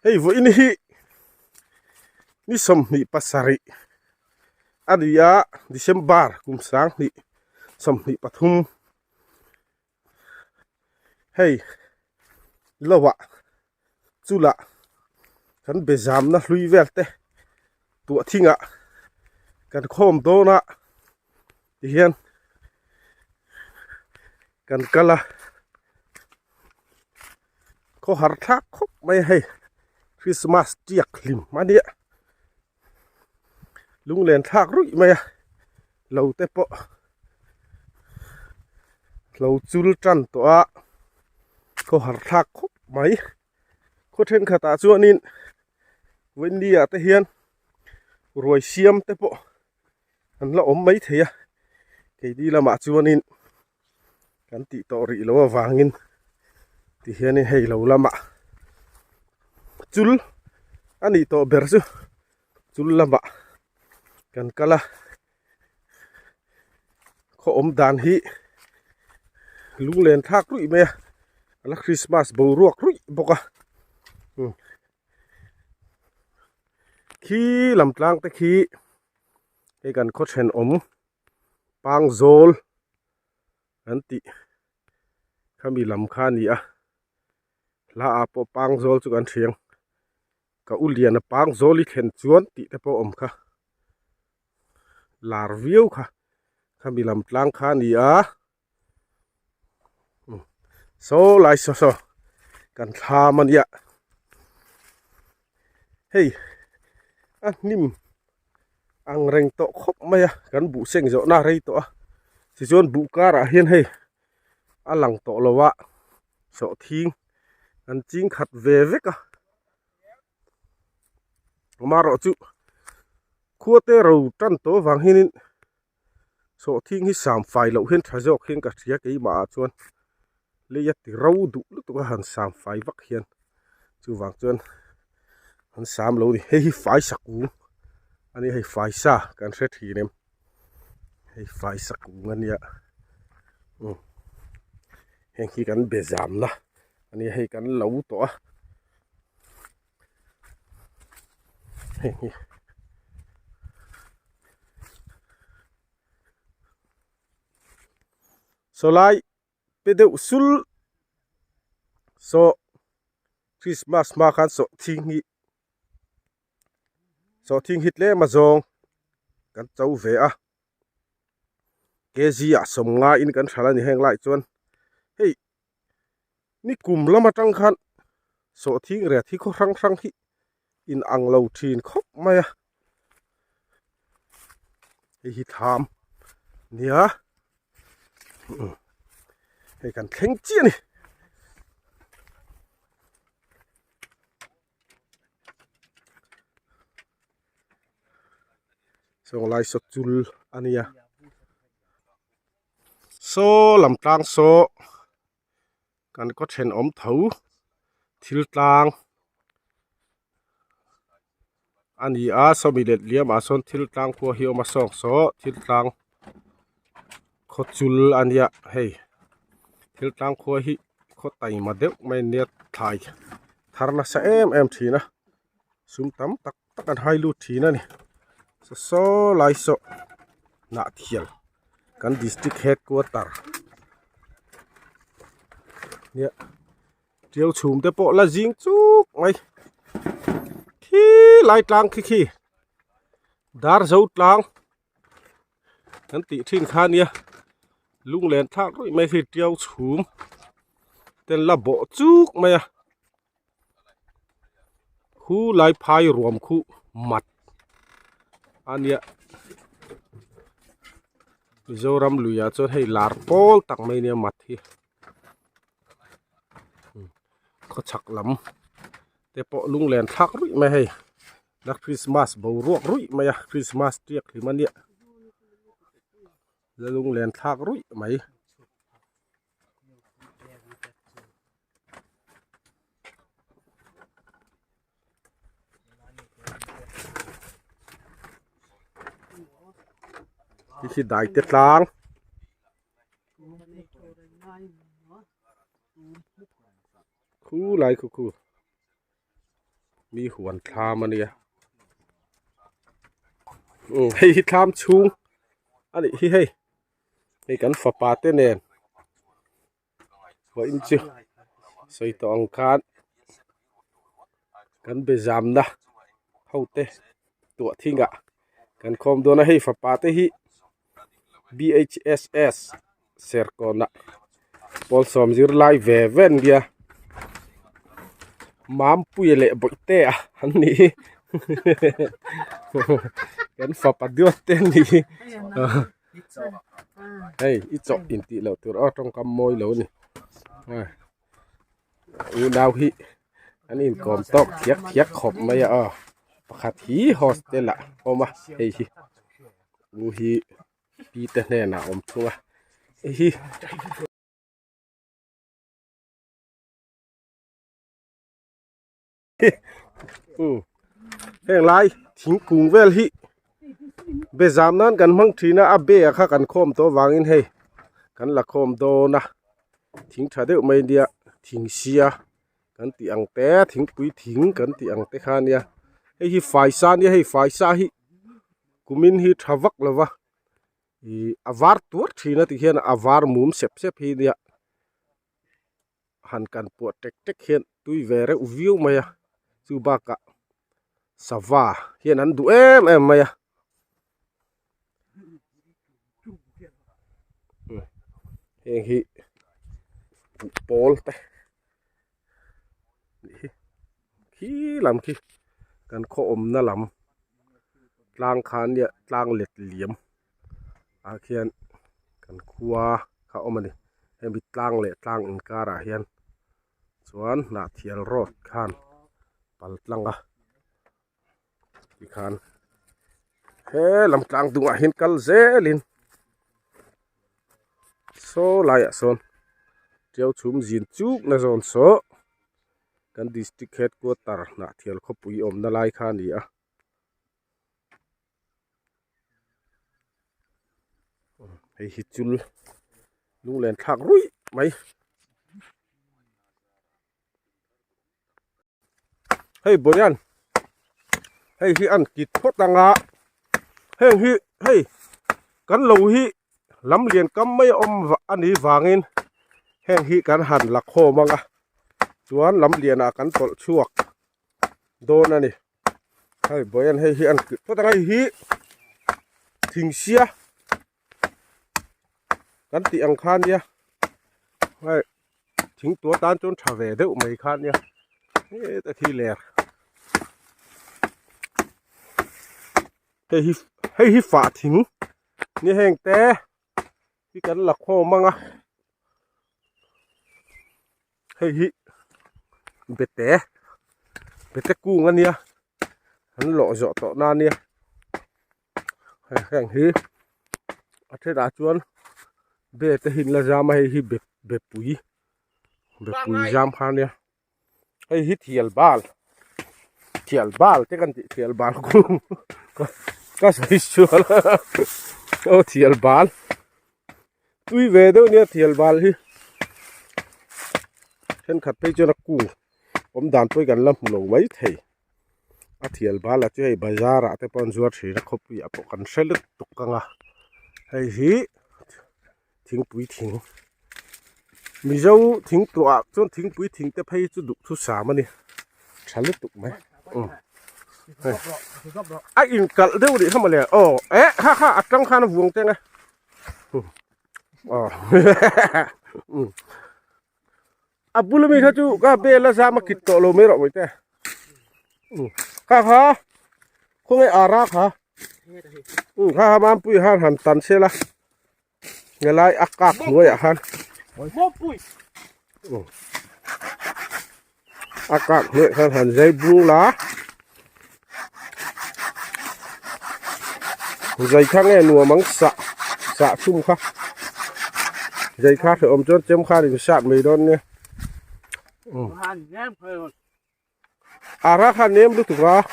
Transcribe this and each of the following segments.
Hei vawiin hi ni 27 a ni a December kum 2023 hei lohah chulah kan be zamna hlui vel te tuah thingah kan khawm dawn a tihian kan kal a khawhar thlak khawp mai a hei Christmas tiak hlim a nia lunglen thlak ruih mai a lo te pawh lo chul tan tawh a khawhar thlak khawp mai khaw thenkhatah chuanin Wendy ah te hian ruai siam te pawh an la awm mai thei a keini lamah chuanin kan tih tawh rih loh avangin tihianin hei lo lamah chul a nih tawh ber chu chul lamah kan kal a khaw awm dan hi lunglen thlak ruih mai a ala Christmas boruak ruih bawk a khi lam tlang te khi hei kan khaw thenawm Pangzawl an tih khami lam kha a ni a hla ah pawh Pangzawl chu kan thiang ka u lian a Pangzawl i thlen chuan tih te pawh a awm kha lar viau kha khami lam tlang kha a ni a. Saw lai saw saw kan thlam a nia hei a hnim ang reng tawh khawp mai a kan buh seng zawh na rei tawh a tichuan buh karah hian hei a lang tawh lo a sawhthing an ching khat ve vek a amaherawh chu khua te ro tan tawh avang hianin. Sawhthing hi sam fai loh hian tha zawk hian ka hria keimah ah chuan lei a ti ro duh lutuk a han sam fai vak hian chuvang chuan an sam lo a ni hei hi fai sakung a nia hei fai sa kan hre thin em hei fai sakung a nia umm heng hi kan be zamna a nia hei kan lo tawh a. Hei hi saw lai pe deuh sul saw Christmas hma khan sawhthing hi sawhthing hi tlem a zawng kan cho ve a kg ah sawmnga in kan hralh a ni heng laiah chuan hei. Ni kum lam atang khan sawhthing ret hi khaw hrang hrang hi in ang lo thin khawp mai a hei hi thlam nia hei kan thleng chiah a ni. Sawnglai saw chul a nia. Saw lam tlang saw kan kaw thenawm tho thil tlang a ni a sawmi let liam ah sawn thil tlang khua hi a awm a sawng saw thil tlang khaw chul a nia hei thil tlang khua hi khaw taima deuh mai ania thlai thar nasa em em thin a sum tam tak tak an hai lut thin a ni saw saw lai saw Hnahthial kan district headquarter nia tiau chhum te pawh la zing chuk mai khi lai tlang khi khi dar zo tlang kan tih thin kha nia lunglen thlak ruih mai khi tiau chhum ten la bawh chuk mai a. Khu lai phai ruam khu mat a nia Mizoram luiah chuan hei lar pawl tak mai nia mat hi khawchhak lam te pawh lunglen thlak ruih mai hei la Christmas boruak ruih mai a Christmas tiak hlim a nia la lunglen thlak ruih mai. Hei hi dai te tlang khu lai khu khu. Mi huan thlam a nia umm hei hi thlam chhung a nih hi hei hei kan fapa te nen vawiin chu sawi tawh ang khan kan be zamna ho te tuah thingah kan khawm dawn a hei fapa te hi B_H_S_S Serkawnah pawl sawm zir lai ve ve an nia Mampuia leh Bawihtea an nih hi kan fapa duat te an nih hi hei i chawh intih loh tur aw tawngkam mawi lo a ni unau hi an inkawm tawk thiak thiak khawp mai a aw pakhat hi hostel ah a awm a hei hi u hi pi te hnenah a awm thung a hei hi. Heng lai thingkung vel hi be zam nan kan hmang thin a a be ah kha kan khawm tawh avangin hei kan la khawm dawn a thing tha deuh mai nia thing sia kan tih ang te thingpui thing kan tih ang te kha nia hei hi faisa ania hei faisa hi kumin hi tha vak lo va ih a var tuar thin a ti hian a var mum sep sep hi nia. Han kan puah tek tek hian tui ve reuh viau mai a chu bakah sava hian an duh em em mai a heng hi buh pawl te nih hi khi lam khi kan khaw awmna lam tlang kha nia tlang let liam. ah khian kan khua kha a awm a ni hemi tlang leh tlang inkarah hian chuan hnahthial road khan pal tlang a tikhan he lam tlang dungah hian kal zelin saw laiah sawn tiau chhum zin chuk na zawn saw kan district headquarter hnahthial khawpui awmna lai kha a ni a. Hei hi chul lunglen thlak ruih mai hei Bawian hei hi an kit phawt anga heng hi hei kan lo hi lam lian kam mai a awm a nih vangin heng hi kan han la khawm anga chuan lam lianah kan tawlh chhuak dawn a ni. Hei Bawian hei hi an kih phawt ang hei hi thing sia kan tih ang kha nia hei thing tua tan chuan tha ve deuh mai kha nia heta khi ler hei hi hei hi fah thing ni heng te hi kan la khawm ang a hei hi bete bete kung a nia an lawh zawh tawh na ania hei heng hi a thenah chuan be te hi an la zam a hei hi be bepui bepui zam kha ania hei hi thial bal thial bal te kan tih thial bal kung ka sawi sual aw thial bal tui ve deuh nia thial bal hi thenkhat phei chuan a kung awm dan pawh hi kan la hmu lo mai thei a thial bal ah chu hei bazar ah te pawh an zuar thin a khawpui ah pawh kan hre lutuk ang a hei hi. Thingpui thing Mizo thing tuah ah chuan thingpui thing te phei chu duh thu sam a ni tha lutuk mai umm hei a inkalh deuh rih kha mawle aw eh kha kha a tang khan a vuang teng e aw umm a bul ami kha chu ka bel a zam a kit tawh lo mai rawh mawite umm kha kha khawnge ara kha umm kha kha mampui han han tan sela. Helai a kak hnuaiah khan a kak hnuaiah khan han zai bung la zai kha nge nuam ang sah sah chhum kha zai kha hrehawm chuan chem khan in sat mai dawn nia Ara kha nem lutuk a.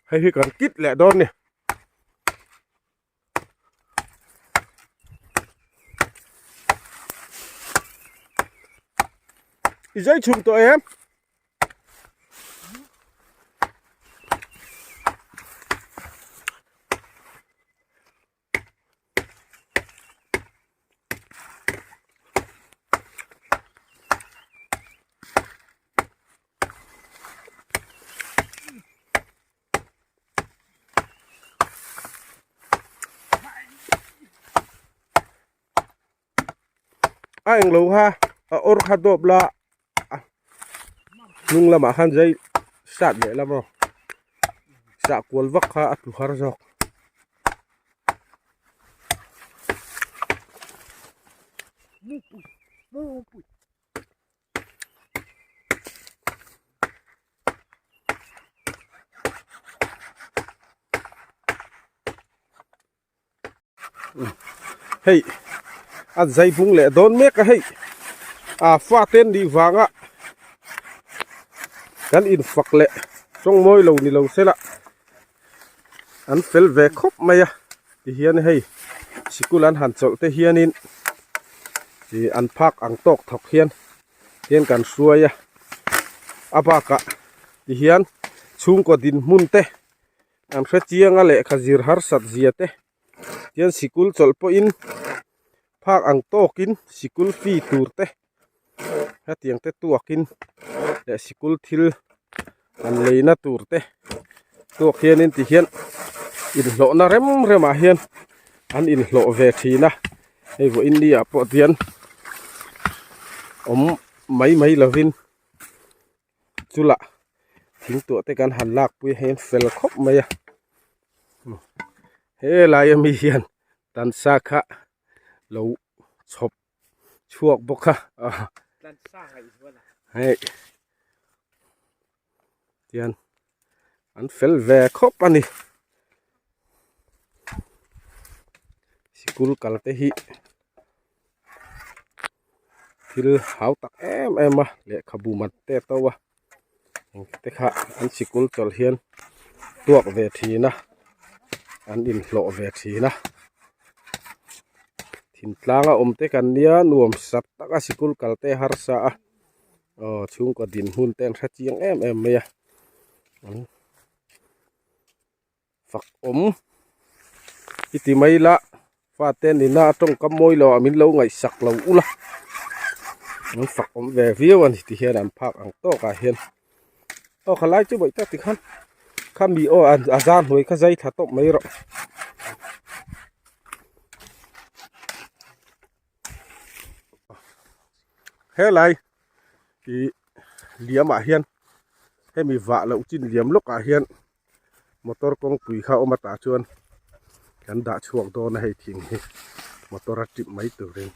Hei hi kan kit leh dawn ni. I zai chhum tawh em? A englo kha a awr kha dawp la hnung lamah khan zai sat leh lam aw sah kual vak kha a tlu har zawk. Hei a zai bung leh dawn mek a hei a fate an nih vanga kan infak leh tawng mawi lo ni lo sela an fel ve khawp mai a tihian hei sikul an han chawlh te hianin ih an phak ang tawk thawk hian hian kan hruai a a bakah tihian chhungkaw dinhmun te An hre chiang a lehkha zir harsat zia te tian sikul chawlh pawhin phak ang tawkin sikul fee tur te hetiang te tuakin leh sikul thil an leina tur te tuak hianin tihian inhlawhna rem remah hian an inhlawh ve thin a hei vawiin ni ah pawh tian awm mai mai lovin. Chulah thing tuah te kan han lak pui hian fel khawp mai a helai ami hian tansa kha lo chhawp chhuak bawk a hei tian an fel ve khawp a ni sikul kal te hi. Thil hau tak em em a lehkhabu mat te to a te kha an sikul chawlh hian tuak ve thin a an inhlawh ve thin a thingtlang a awm te kan nia nuam sat tak a sikul kal te harsa a aw chhungkaw dinhmun te an hre chiang em em mai a fak awm i ti mai la fate nina a tawngkam mawi lo ah min lo ngaihsak lo ula an fak awm ve viau a ni ti hian an phak ang tawk ah hian aw khalai chu vawi tak tikhan khami aw a zar hnuai kha zai thla tawp mai rawh. Helai ih liam ah hian hemi vah loh chin liam lawk ah hian motor kawngpui kha awm atah chuan kan dah chhuak dawn a hei thing hi motor a tip mai turin.